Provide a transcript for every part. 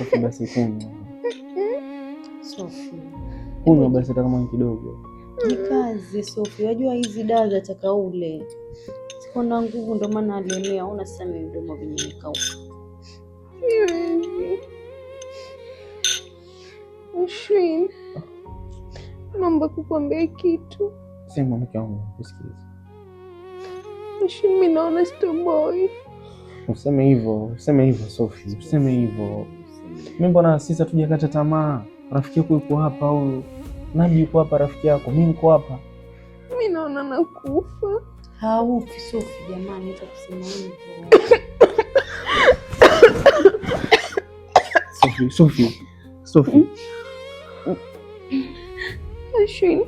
Sofi, basi kunywa. Sofi. Kunywa basi hata kama ni kidogo. Jikaze Sofi, wajua hizi dawa zataka ule. Siko na nguvu ndo maana alemea, una sasa midomo venye imekauka. Siwezi. Ashwin, naomba kukuambia kitu. Sema mke wangu, kusikiliza. Ashwin, mimi naona sitoboi. Useme hivyo, useme hivyo Sofi, useme hivyo. Mimi mbona sisi hatujakata tamaa? Rafiki yako yuko hapa au Nabi yuko hapa, rafiki yako, mimi niko hapa. Mimi naona nakufa. Haufi Sofi jamani, hata kusema hivyo. Sofi, Sofi, Sofi. Ashwin,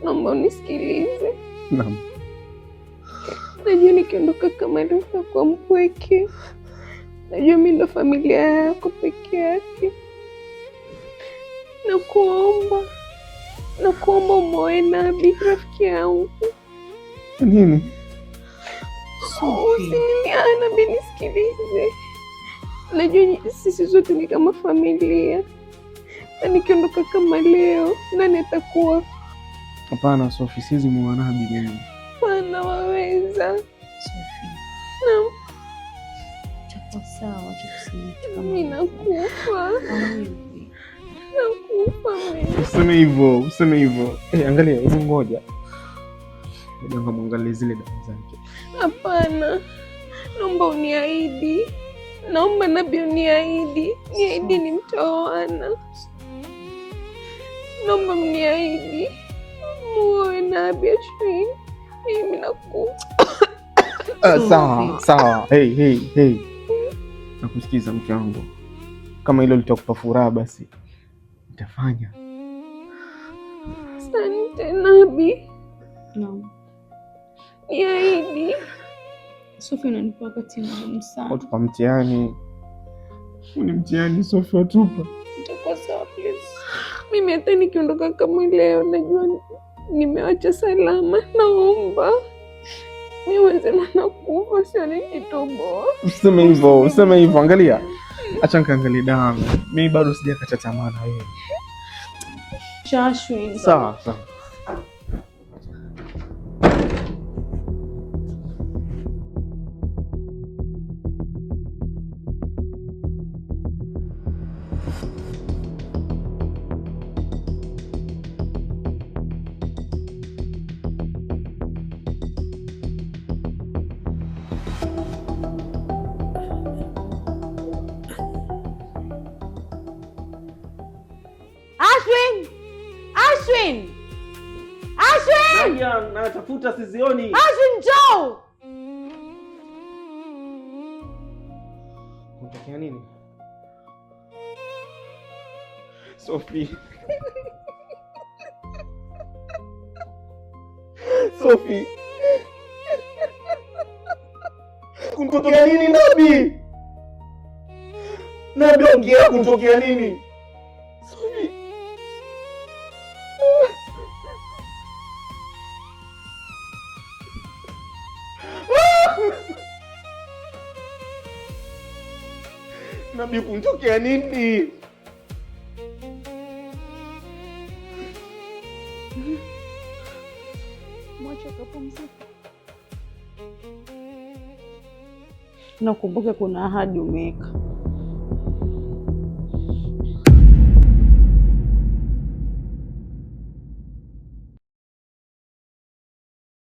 naomba unisikilize. Naam. Najua nikiondoka kama leo nitakuwa mpweke. Najua mimi ndo familia yako peke yake. Nakuomba, nakuomba umoe Nabi rafiki yangu. Nini? Usinini, Nabi, nisikilize. Najua sisi zote ni kama familia, na nikiondoka kama leo, nani atakuwa? Hapana Sofi, siwezi muoa Nabi mimi. Hapana, waweza. Sofi. Naam. Itakuwa sawa, acha kusema kitu kama Mimi hivyo. nakufa. Hauwi. Nakufa mimi. Useme hivyo, useme hivyo. Eh, angalia, hebu ngoja. Ngoja nikamwangalie zile dawa zake. Hapana, naomba uniahidi, naomba Nabi uniahidi, niahidi ni mtaoana. Naomba mniahidi muoe Nabi Ashwin, mimi nakufa. Sawa, sawa. Hey, hey, hey. Nakusikiza mke wangu. Kama hilo litakupa furaha basi nitafanya. Asante Nabi, Naam. niahidi. Sofi, unanipa wakati mgumu sana. Watupa mtihani. Huu ni mtihani Sofi, watupa. Itakuwa sawa please. Mimi hata nikiondoka kama leo, najua nimewacha salama. Naomba mi wenzenu nakufa, sio nikitoboa. Useme hivyo, useme hivyo. Angalia, acha nikaangalie dawa. Mimi bado sijakata tamaa na wewe. Shashwin. Sawa, sawa. Ashwin! Ashwin! Ashwin! Nadia, natafuta sizioni. Ashwin, njoo! Unatokea nini? Sophie. Sophie. Kuntokea nini Nabi? Nabi, ongea, kuntokea nini? Sophie. Nabi, kuntokea nini? Mwache akapumzika. Nakumbuka kuna ahadi umeweka.